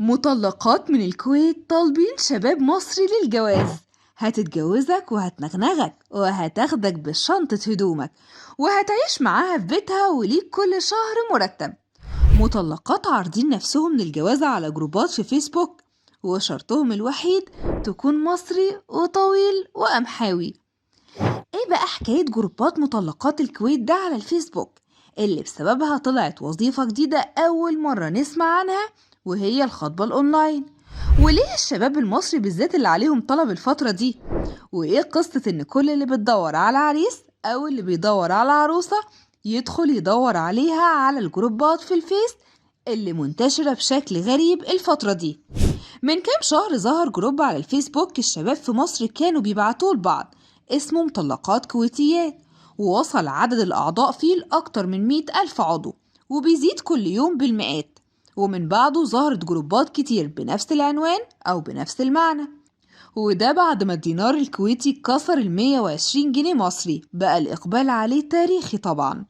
مطلقات من الكويت طالبين شباب مصري للجواز. هتتجوزك وهتنغنغك وهتاخدك بشنطة هدومك وهتعيش معاها في بيتها وليك كل شهر مرتب. مطلقات عارضين نفسهم للجواز على جروبات في فيسبوك، وشرطهم الوحيد تكون مصري وطويل وقمحاوي. ايه بقى حكاية جروبات مطلقات الكويت ده على الفيسبوك اللي بسببها طلعت وظيفة جديدة أول مرة نسمع عنها، وهي الخطبة الأونلاين؟ وليه الشباب المصري بالذات اللي عليهم طلب الفترة دي؟ وإيه قصة إن كل اللي بتدور على عريس أو اللي بيدور على عروسة يدخل يدور عليها على الجروبات في الفيس اللي منتشرة بشكل غريب الفترة دي؟ من كام شهر ظهر جروب على الفيسبوك الشباب في مصر كانوا بيبعتوه لبعض، اسمه مطلقات كويتيات، ووصل عدد الأعضاء فيه لأكتر من 100,000 عضو، وبيزيد كل يوم بالمئات. ومن بعده ظهرت جروبات كتير بنفس العنوان أو بنفس المعنى، وده بعد ما الدينار الكويتي كسر 120 جنيه مصري، بقى الإقبال عليه تاريخي طبعا.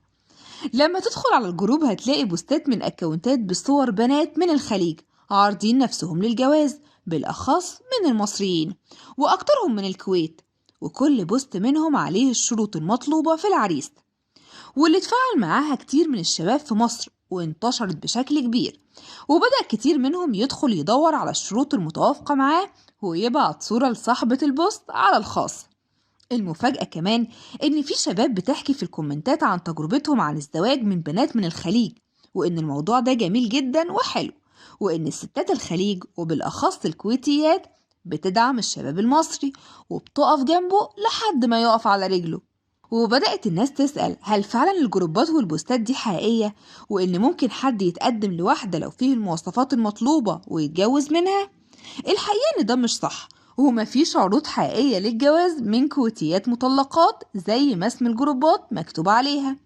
لما تدخل على الجروب هتلاقي بوستات من أكونتات بصور بنات من الخليج عارضين نفسهم للجواز، بالأخص من المصريين وأكترهم من الكويت، وكل بوست منهم عليه الشروط المطلوبة في العريس، واللي اتفاعل معاها كتير من الشباب في مصر وانتشرت بشكل كبير. وبدأ كتير منهم يدخل يدور على الشروط المتوافقة معاه ويبعت صورة لصاحبة البوست على الخاص. المفاجأة كمان إن في شباب بتحكي في الكومنتات عن تجربتهم عن الزواج من بنات من الخليج، وإن الموضوع ده جميل جدا وحلو، وإن الستات الخليج وبالأخص الكويتيات بتدعم الشباب المصري وبتقف جنبه لحد ما يقف على رجله. وبدأت الناس تسأل هل فعلا الجروبات والبوستات دي حقيقية، وإن ممكن حد يتقدم لواحدة لو فيه المواصفات المطلوبة ويتجوز منها؟ الحقيقة إن ده مش صح، ومفيش عروض حقيقية للجواز من كويتيات مطلقات زي ما اسم الجروبات مكتوب عليها،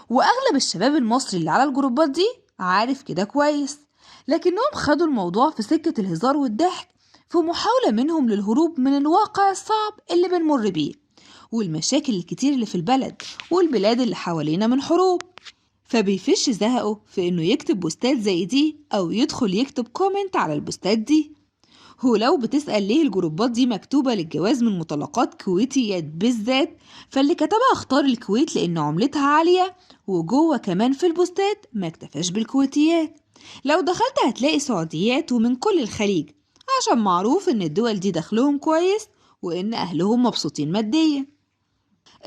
وأغلب الشباب المصري اللي على الجروبات دي عارف كده كويس، لكنهم خدوا الموضوع في سكة الهزار والضحك في محاولة منهم للهروب من الواقع الصعب اللي بنمر بيه والمشاكل الكتير اللي في البلد والبلاد اللي حوالينا من حروب. فبيفش زهقه في إنه يكتب بوستات زي دي أو يدخل يكتب comment على البوستات دي. هو لو بتسأل ليه الجروبات دي مكتوبة للجواز من مطلقات كويتيات بالذات، فاللي كتبها اختار الكويت لأن عملتها عالية، وجوه كمان في البوستات ما اكتفاش بالكويتيات، لو دخلت هتلاقي سعوديات ومن كل الخليج، عشان معروف إن الدول دي دخلهم كويس وإن أهلهم مبسوطين ماديا.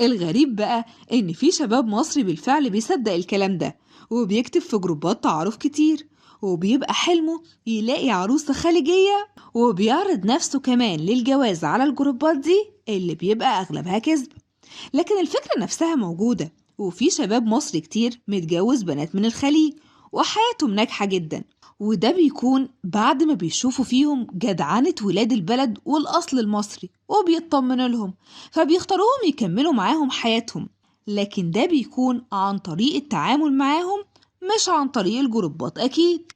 الغريب بقى إن في شباب مصري بالفعل بيصدق الكلام ده وبيكتب في جروبات تعارف كتير، وبيبقى حلمه يلاقي عروسة خليجية، وبيعرض نفسه كمان للجواز على الجروبات دي اللي بيبقى أغلبها كذب. لكن الفكرة نفسها موجودة، وفي شباب مصري كتير متجوز بنات من الخليج وحياتهم ناجحة جدا، وده بيكون بعد ما بيشوفوا فيهم جدعنة ولاد البلد والأصل المصري وبيطمنوا لهم، فبيختاروهم يكملوا معاهم حياتهم. لكن ده بيكون عن طريق التعامل معاهم مش عن طريق الجروبات أكيد.